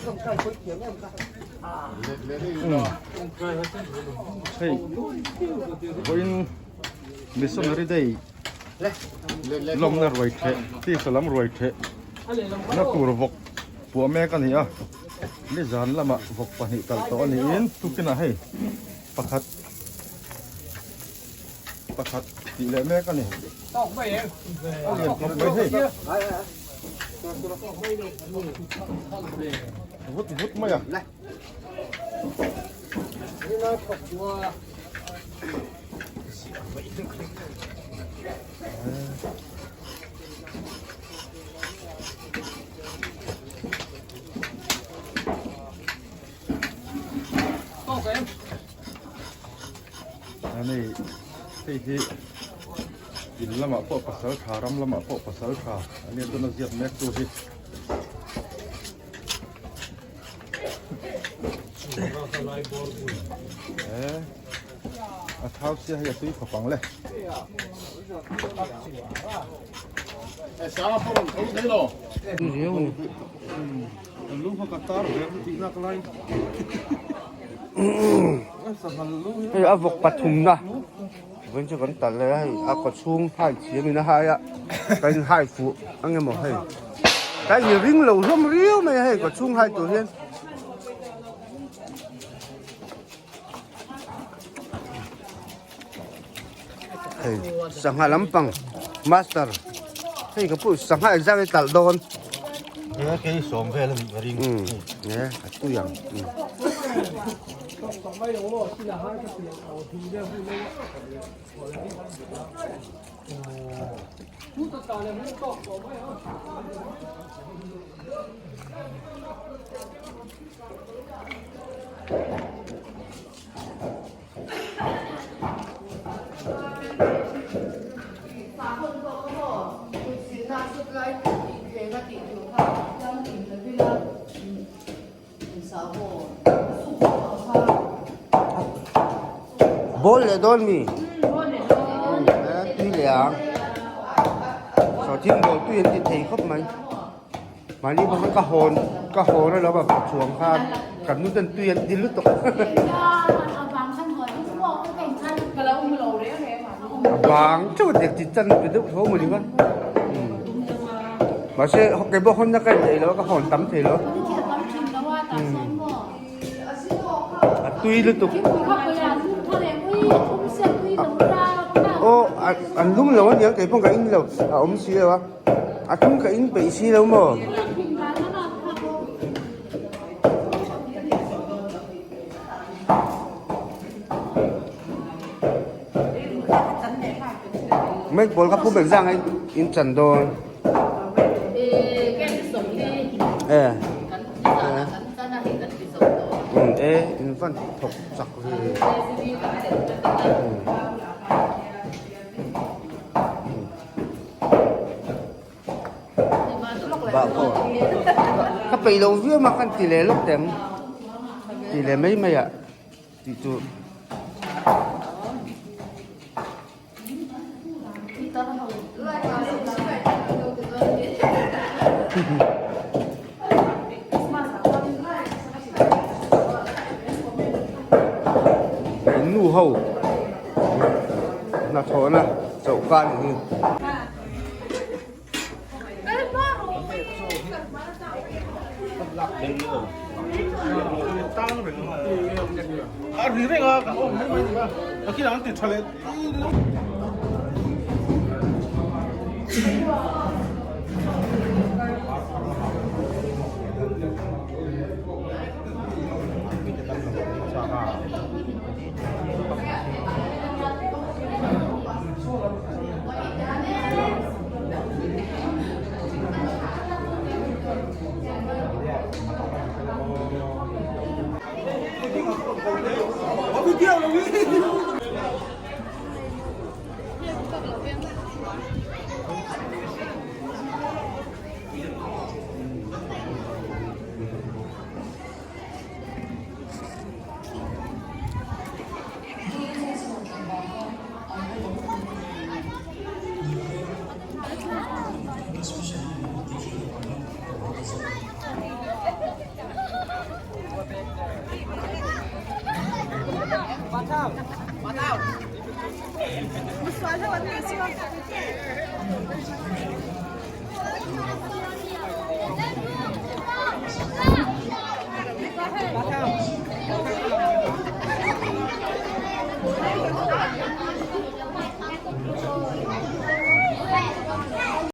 Hei vawiin missionary day lawmna ruai theh tisa lam ruai theh na tur vawk puah mek a ni a nizan lamah vawk pahnih talh tawh a niin tukinah hei pakhat pakhat tih leh mek a ni a lian khawp mai hei vut vut mai a. Ani hei hi in lamah pawh pasal tha ram lamah pawh pasal tha ania tuna ziak mek tu hi. A thau sia hei a tui khawp ang le. Hei a vawk pathum na vawiin chu kan tal leh a hei a kaw chhung hai thiam in a hai a ka in hai fuh ang emaw hei ka in ring lo hlawm riau mai a hei kaw chhung hai tur hian. Hei sangha lampang master hei ka pawh sangha engzat nge talh dawn He kei sawm vel a nih ka ring umm he a tui ang umm. Ball leh dawn mi tui leh ang sawhthing ball tui an ti thei khawp mai. Mahni bawk hi ka hawn ka hawn a lo va chuang khan kan nu ten tui an ti lutuk a bang chauh a dek chi chan pe deuh tho maw ni va mahse kei pawh hawn na ka inneih lo a ka hawn tam thei lo a tui lutuk aw an lum lo aniang kei pawh ka in lo a awm si lo a. A tum ka in peih si lo maw? Mấy bol ka pu bek zang ai in chan dawn. Eh. E in van thawk chak ve. Bah pawh ka peih loh viau a kan ti leh lawk teh ang ti leh mai mai ah tih chu nu ho hnathawhna chawhka a ni hi.